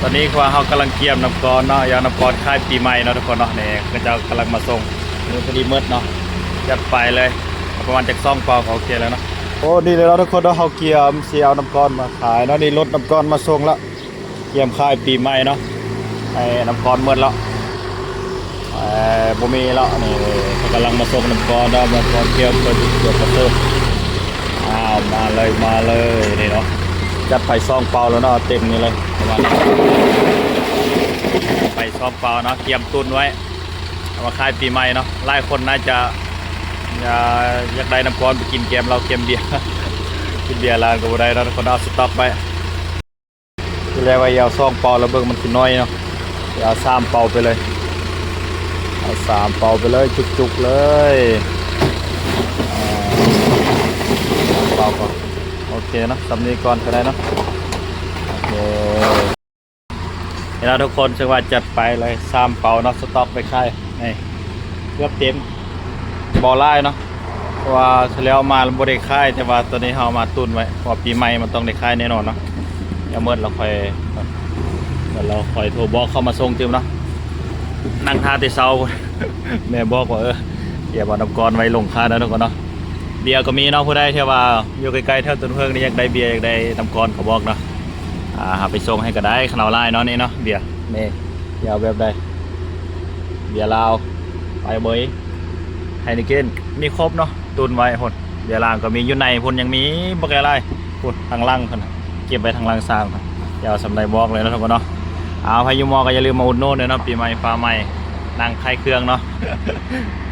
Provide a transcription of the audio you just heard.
ຕອນນີ້ຄືວ່າເຮົາກຳລັງກຽມນ້ຳກ້ອນເນາະ ຢາກນ້ຳກ້ອນຂາຍປີໃໝ່ເນາະທຸກຄົນເນາະ. ນີ້ເຂົາເຈົ້າກຳລັງມາສົ່ງ ມື້ພໍດີໝົດເນາະ ຈັດໄປເລີຍ. ປະມານຈັກສອງເປົາກໍໂອເຄແລ້ວເນາະ. ໂອ້ ນີ້ເລີຍເນາະທຸກຄົນເນາະ ເຮົາກຽມຊິເອົານ້ຳກ້ອນມາຂາຍເນາະ. ນີ້ລົດນ້ຳກ້ອນມາສົ່ງລະ ກຽມຂາຍປີໃໝ່ເນາະ. ໄອ້ນ້ຳກ້ອນໝົດແລ້ວ ເອີ ບໍ່ມີແລ້ວ. ນີ້ເຂົາກຳລັງມາສົ່ງນ້ຳກ້ອນເນາະ ມາກ່ອນກຽມເພິ່ນກຽມມາເສີບ. ອ້າວ ມາເລີຍ ມາເລີຍ ນີ້ເນາະ. ຈັດໄປສອງເປົາແລ້ວເນາະ ເຕັມນີ້ເລີຍ ປະມານນີ້ ໄປສອງເປົາເນາະ ກຽມຕຸນໄວ້ ເອົາມາຂາຍປີໃໝ່ເນາະ. ຫຼາຍຄົນໜ້າຈະ ຢາ ຢາກໄດ້ນ້ຳກ້ອນໄປກິນແກມເຫຼົ້າແກມເບຍ ກິນເບຍຮ້ານກໍບໍ່ໄດ້ເນາະ ຄົນເອົາສະຕັອກໄວ້. ທີແລກວ່າຊິເອົາສອງເປົາ ແລ້ວເບິ່ງມັນຄືນ້ອຍເນາະ ຊິເອົາສາມເປົາໄປເລີຍ ເອົາສາມເປົາໄປເລີຍ ຈຸກໆເລີຍ. ອ່າ ເປົາກໍໂອເຄເນາະ ສ່ຳນີ້ກ່ອນກໍໄດ້ເນາະ. ໂອເຄ ເຫັນແລ້ວທຸກຄົນ ເຊິ່ງວ່າຈັດໄປເລີຍສາມເປົາເນາະ ສະຕັອກໄປຂາຍ ນີ້ເກືອບເຕັມ ບໍ່ຫຼາຍເນາະ ເພາະວ່າຊິແລ້ວມາແລ້ວບໍ່ໄດ້ຂາຍ. ແຕ່ວ່າຕອນນີ້ເຮົາເອົາມາຕຸນໄວ້ ເພາະວ່າປີໃໝ່ມັນຕ້ອງໄດ້ຂາຍແນ່ນອນເນາະ. ດຽວໝົດແລ້ວຄ່ອຍ ໝົດແລ້ວຄ່ອຍໂທບອກເຂົາມາສົ່ງຕື່ມເນາະ. ນັ່ງຖ້າແຕ່ເຊົ້າ ແມ່ບອກວ່າ ເອີ ດຽວເອົານ້ຳກ້ອນໄວ້ລົງຂາຍເນາະທຸກຄົນເນາະ. ເບຍກໍມີເນາະ ຜູ້ໃດທີ່ວ່າຢູ່ໃກ້ໆແຖວຕົ້ນເຜິ້ງນີ້ ຢາກໄດ້ເບຍ ຢາກໄດ້ນ້ຳກ້ອນກໍບອກເນາະ. ອ່າ ເຮົາໄປສົ່ງໃຫ້ກໍໄດ້ ຄັນເອົາຫຼາຍເນາະ. ນີ້ເນາະ ເບຍ ນີ້ ຊິເອົາແບບໃດ? ເບຍລາວ ໄປເບີຍ ໄຮເນເກັນ ມີຄົບເນາະ ຕຸນໄວ້ພຸ້ນ. ເບຍລາວກໍມີ ຢູ່ໃນພຸ້ນຍັງມີບັກຫຼາຍໆ ພຸ້ນ ທາງຫຼັງພຸ້ນ ເກັບໄວ້ທາງຫຼັງຊ່າງ. ດຽວສ່ຳໃດບອກເລີຍເນາະທຸກຄົນເນາະ. ເອົາ ໃຜຢູ່ມໍກໍຢ່າລືມມາອຸດໜູນເດີເນາະ ປີໃໝ່ຟ້າໃໝ່ ນັ່ງຂາຍເຄື່ອງເນາະ. ໂອ